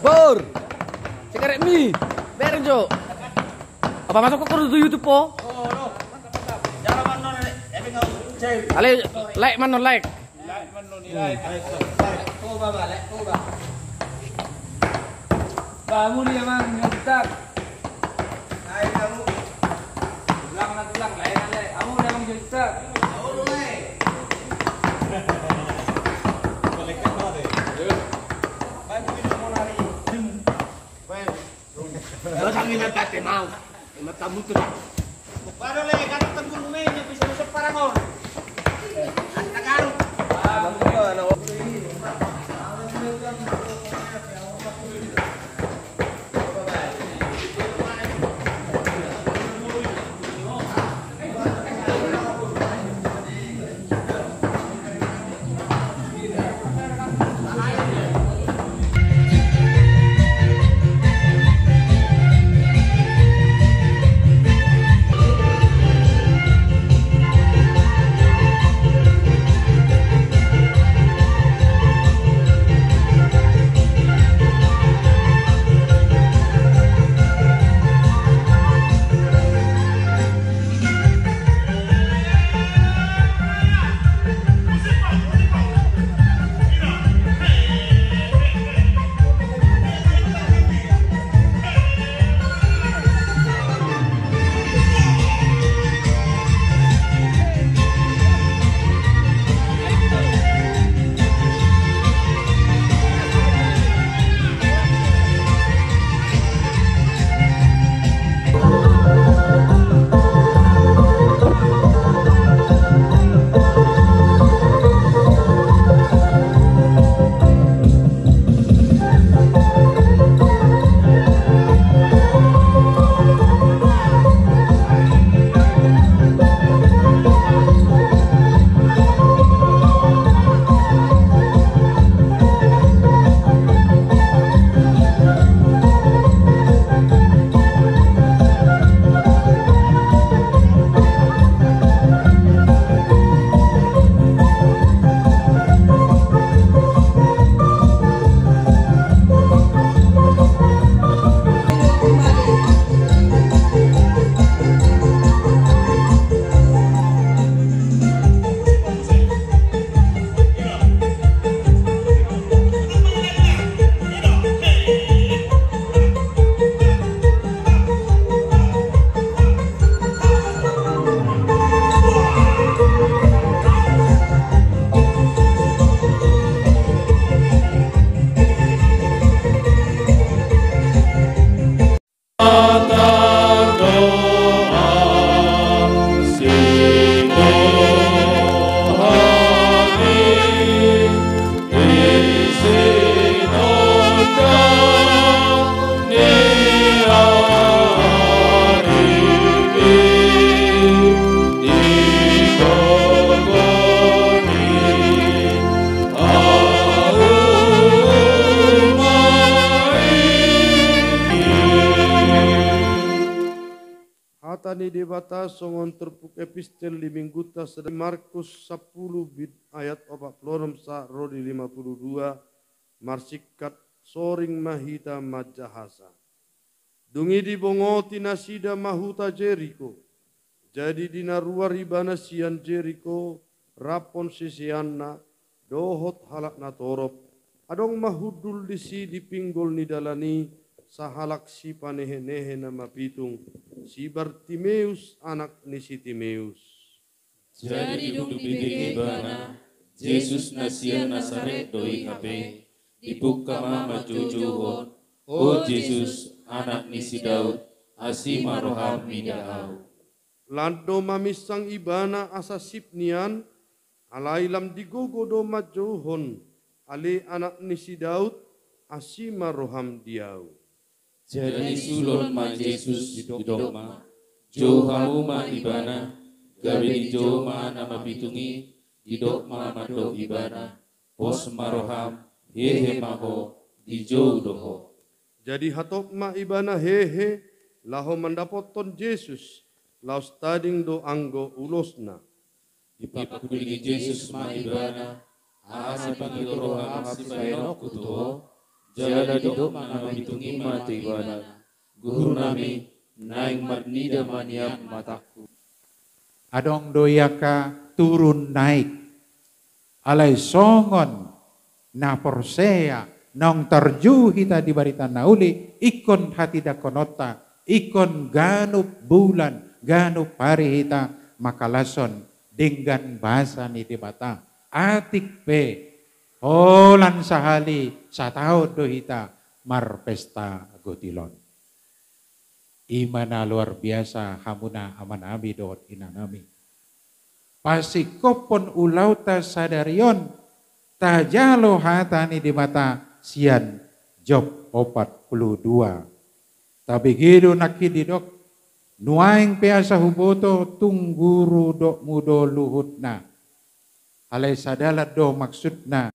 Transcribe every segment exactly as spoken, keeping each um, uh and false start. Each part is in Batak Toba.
Bor! Sigaretmi! Bereng jo! Apa masuk kok tu YouTube po? Ale, like manon, like. Bamu dia mang nyetak. Hai kamu. Tulang na tulang lain ale. Kamu dia mang nyetak. Kalau sambil nyetak mau. Matamu tu dah. Baru lagi kata tembur rumahnya bisa masuk parangon. Kata garuk. Hata ni Debata songon turpuk epistel di Mingguta sada, Markus sampulu ayat opat pulu onom sahat ro di lima pulu dua, marsingkat: Soring ma hita manjahasa. Dung i dibongoti nasida ma huta Jeriko. Jadi di na ruar ibana sian Jeriko, rap siseanna, dohot halak na torop. Adong ma hundul disi di pinggol ni dalan i, sahalak sipanehenehe na mapitung, si Bartimeus anak ni si Timeus. Jadi dung dibege ibana, Jesus na sian Nasaret do i hape, dipungka ma manjoujouhon: O Jesus, anak ni si Daud, asi ma roham mida ahu. Lan do maminsang ibana asa sip nian, alai lam digogo do manjouhon: Ale anak ni si Daud, asi ma roham di ahu. Jadi sulon ma Jesus, didok ma: Jou hamu ma ibana. Gabe dijou ma na mapitung i, didok ma mandok ibana: Pos ma roham, hehe ma ho, dijou do ho. Jadi hatop ma ibana hehe, laho mandapothon Jesus, laos tading do anggo ulosna. Dipangkulingi Jesus ma ibana, Asa dipangilo roham sibahenonku tu ho, jala didok ma na mamintor i ma tu ibana. Guru nami, naeng marnida ma nian matangku. Adong do i angka turun naik. Alai songon na porsea naung tarju hita di barita na uli, ingkon hatindangkononta, ingkon ganup bulan, ganup ari hita mangkalashon denggan basa ni Debata. Atik pe holan sahali sataon do hita marpesta gotil on. I ma na luar biasa hamuna amanami dohot inanami. Pasingkophon ulaonta sadari on, tajalo hata ni Debata sian Job opat pulu dua. Tabege do nangkin didok, nuaeng pe asa huboto tung guru dokmu do luhutna. Alai sadalan do maksudna.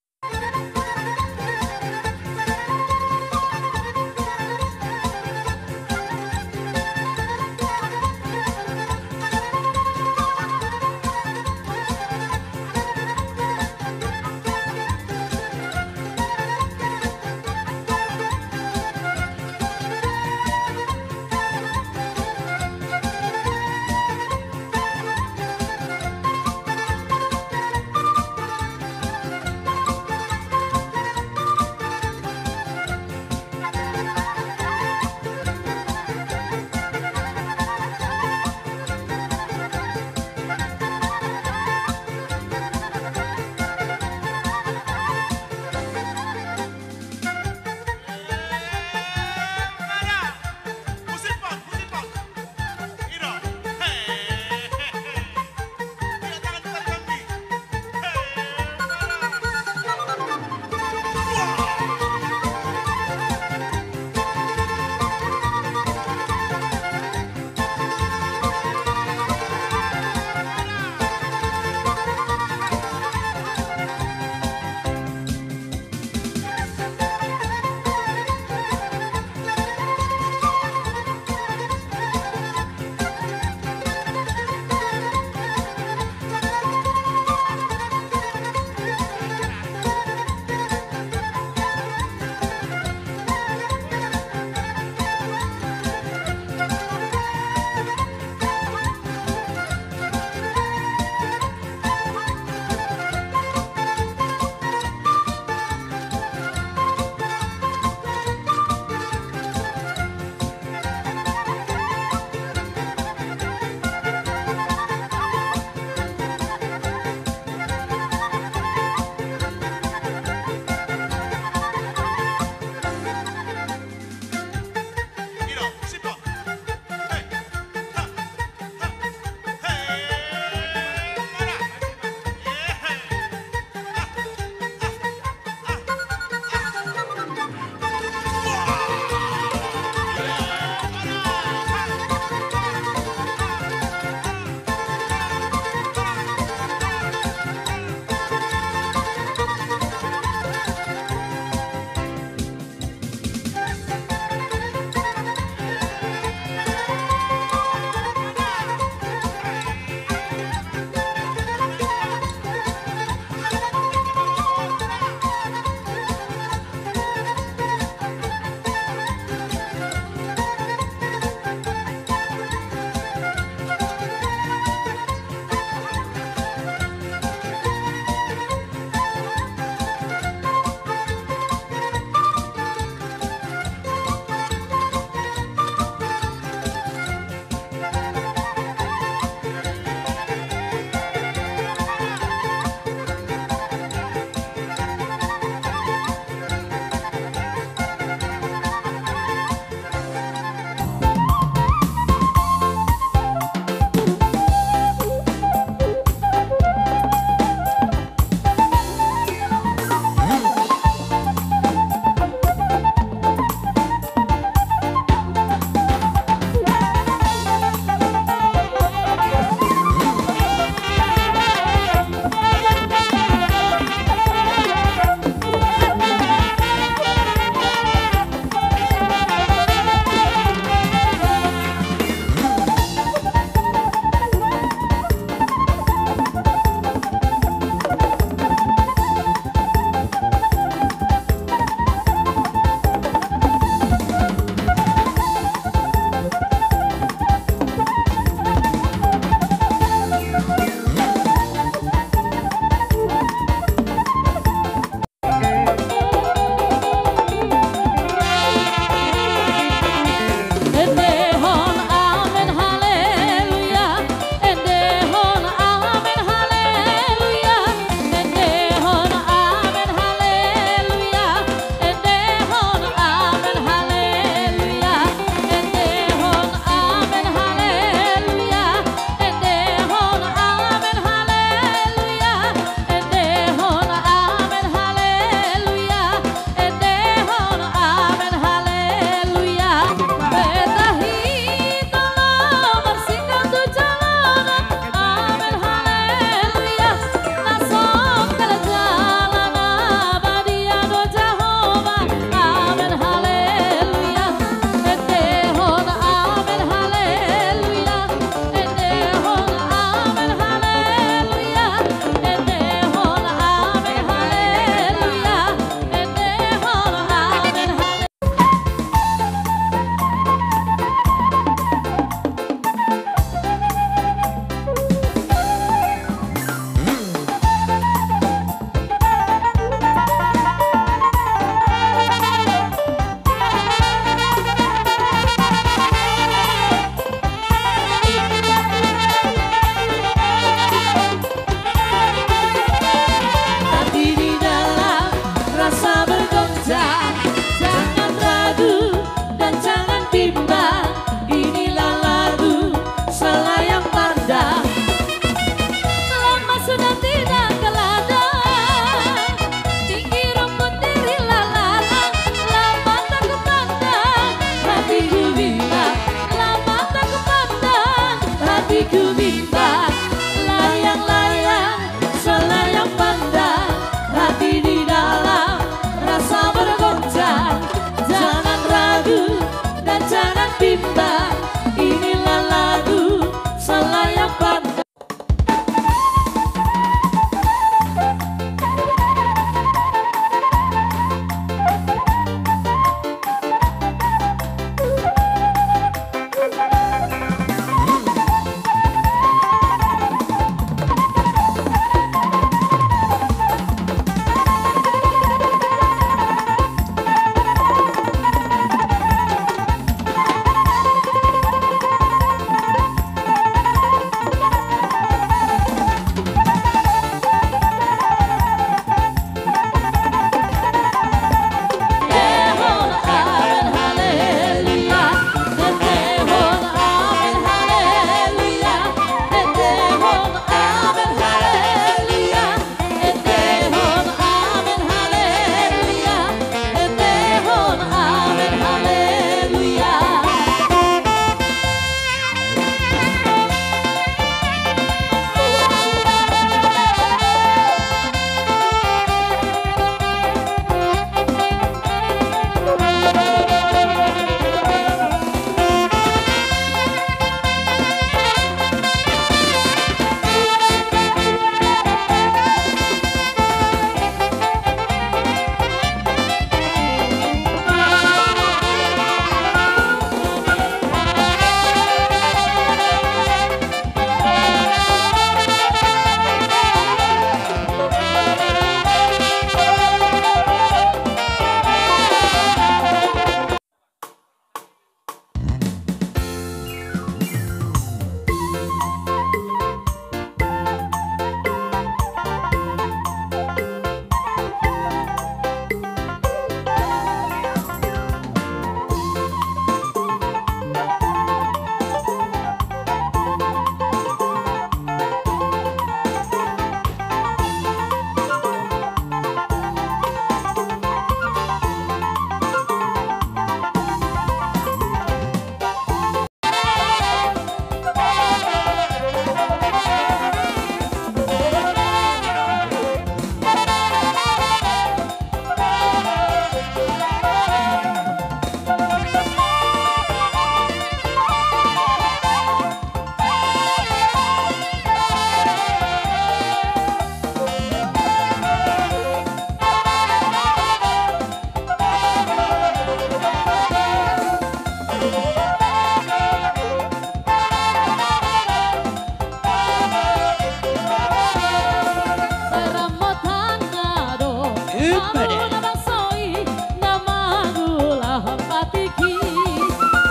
Amu na bangso i na mangulahon patiki,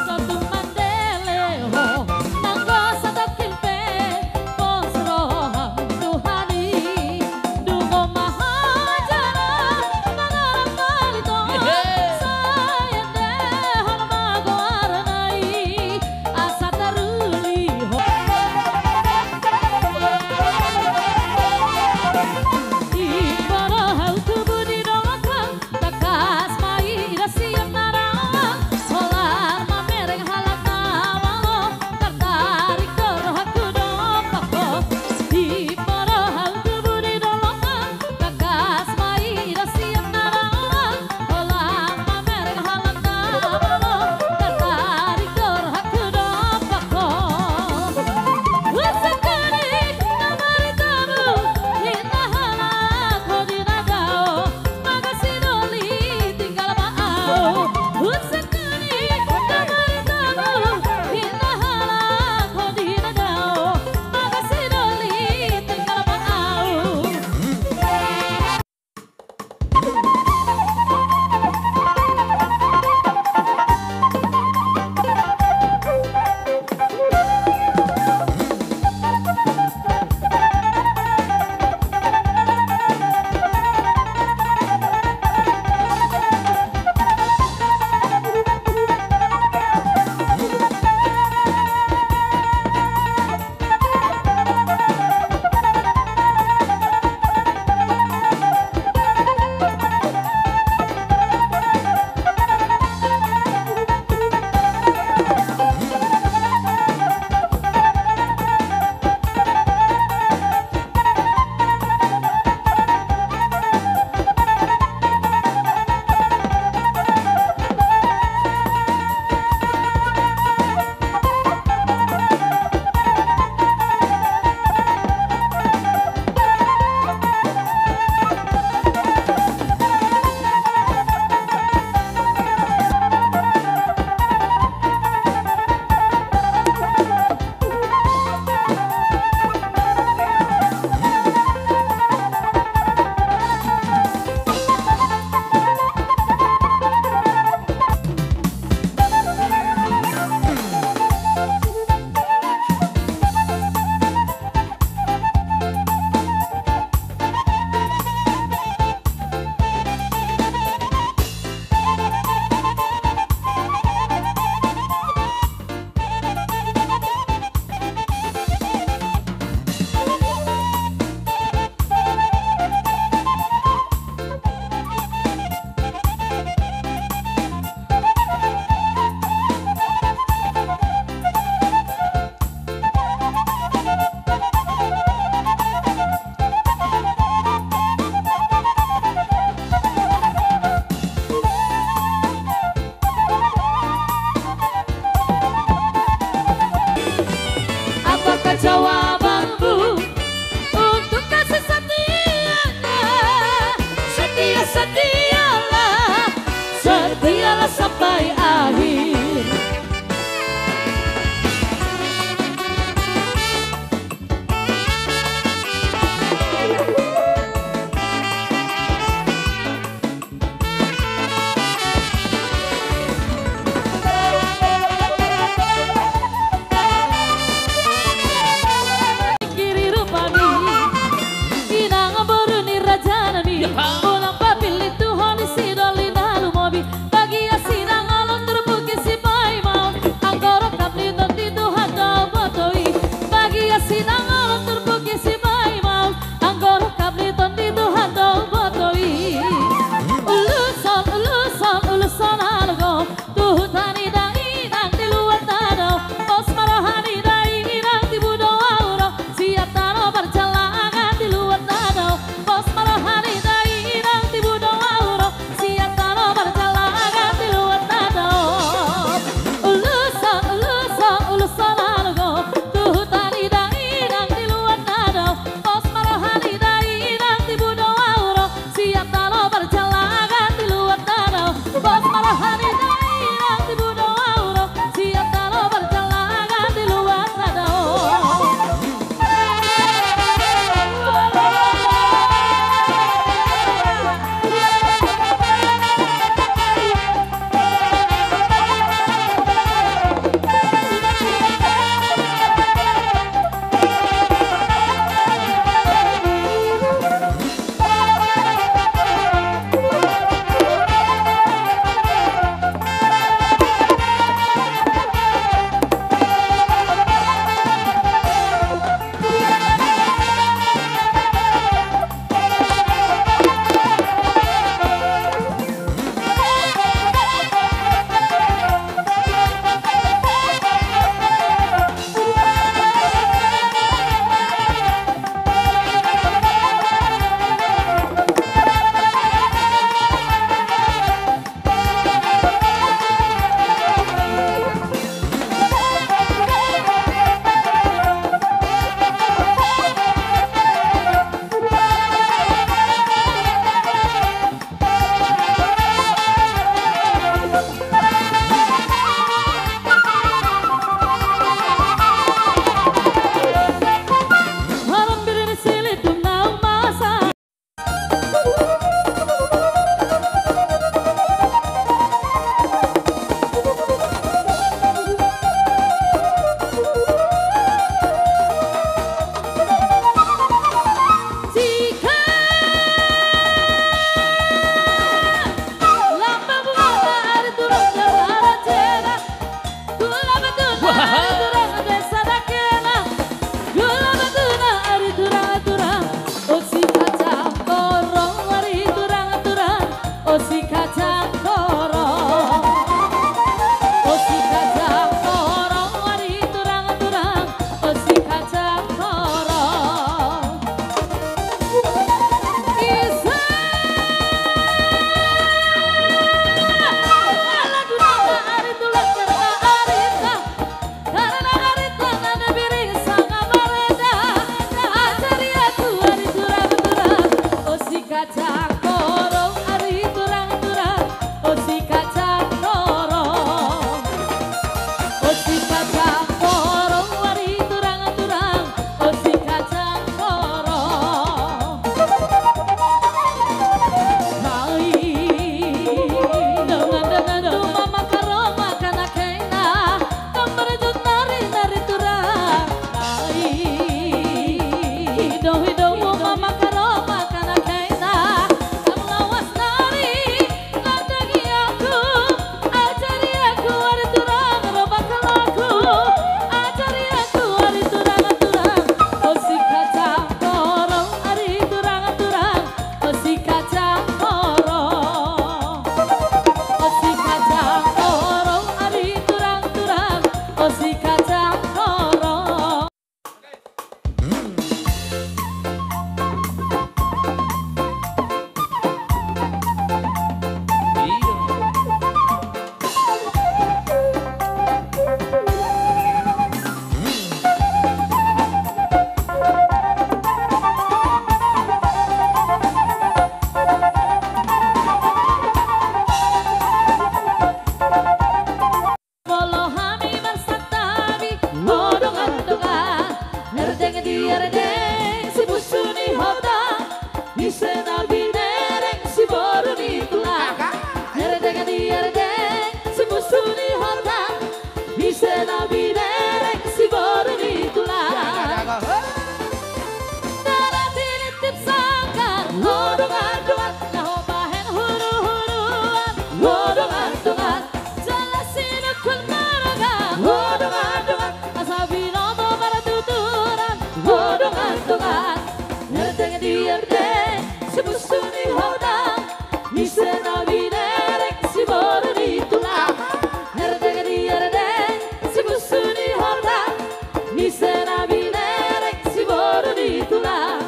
so tung mandele ho nanggo satongkin pe, pos roham Tuhan i. Dung on ma ho jala mangarap barito, sai endehon ma goarna i. Asa taruli ho. Ingkon do hau tubu di dolok, tangkas ma ida sian na daong, holan mamereng halak na malo, tartarik do rohangku dompak ho. Ingkon do hau tubu di dolok, tangkas ma ida sian na daong, holan mamereng halak na malo, tartarik do rohangku dompak ho. Husungkun i na maritabu, inna halak ho di na dao, mangasi doli tinggal ma au. Husungkun i na maritabu, inna halak ho di na dao, mangasi doli tinggal ma au. Apakah jawabanmu untuk kasih setianya? Setia, setialah, setialah sampai akhir. Kiri rupami, inang boru ni raja nami. Yaha. Unang papillit tu ho ni si doli na lumobi. Bagian sinangolon turpuk i si paimaon, anggo rongkap ni Tondi Tuhan do huboto i. Bagian sinangolon turpuk i si paimaon, anggo rongkap ni Tondi Tuhan do huboto i. Ulos on, ulos on, ulos on alogo, tu huta ni dainang di luat na dao. Pos ma roha ni dainang tibu do au ro, sian tano parjalangan di luat na dao. Pos ma roha ni dainang tibu do au ro, sian tano parjalangan di luat na dao. Ulos on, ulos on, ulos on alogo, tu huta ni dainang di luat na dao. Pos ma roha ni dainang tibu do au ro, sian tano parjalangan di luat na dao. Pos ma roha ni dainang tibu do au ro, sian tano parjalangan di luat na dao. O si kacang koro. O si kacang koro, ari turang-turang. O si kacang koro. Isa. Ala guna ari tulang karena ari ta. Karena ari tanah biring sanga mareda. Ajari aku ari turang-turang. O si kacang koro, ari turang-turang. O si kacang koro. O si kacang koro, ari turang-turang. O si kacang koro. Hai. Dongan, dongan, dongan. Mama karo makanan kena. Gambar jut nari, nari turang. Nai. Ido, ido, mama karo makanan kena. Kam lawas nari, nandangi aku. Ajari aku ari turang, roba kelaku. Ajari aku ari turang, turang. O si kacang koro, ari turang, turang. O si kacang koro. O si kacang koro, ari turang-turang. O si kacang koro. Molo hami marsantabi, o dongan-dongan, erdeng di erdeng, sibusu ni hotang, ise na binereng, siboru ni tulang. Erdeng di erdeng, sibusu ni hotang, ise na binereng, siboru ni tulang. Dara tinitip sanggar, o dongan-dongan, laho bahen huru-huruan, o dongan-dongan. Jala sinungkun marga, o dongan-dongan, asa binoto partuturan, o dongan-dongan. Erdeng di erdeng, sibusu ni hotang, ise na binereng, siboru ni tulang. Erdeng di erdeng, sibusu ni hotang, ise na binereng, siboru ni tulang.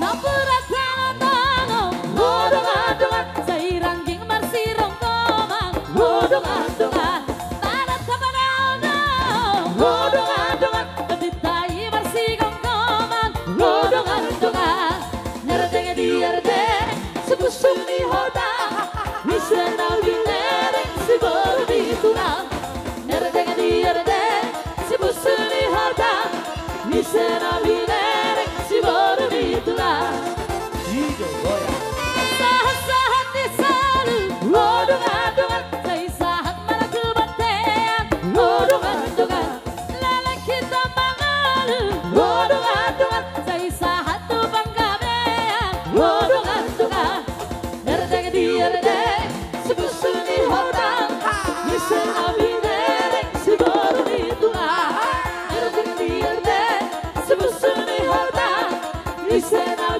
Nampuna tano-tano, o dongan-dongan, sai rangging marsironggoman, o dongan-dongan, manat hapanao-nao, o dongan-dongan, tondinta i marsigomgoman, o dongan-dongan. Erdeng di erdeng, sibusu ni hotang, ise na binereng, siboru ni tulang. Erdeng di erdeng, sibusu ni hotang, ise na binereng, siboru ni tulang. Ido goyang. Sahat-sahat ni solu, o dongan-dongan, sai sahat manangku bontean, o dongan-dongan. Leleng hita mangolu, o dongan-dongan, sai sahat tu panggabean, o dongan-dongan. Erdeng di erdeng, sibusu ni hotang, ise na binereng, siboru ni tulang. Erdeng di erdeng, sibusu ni hotang, ise na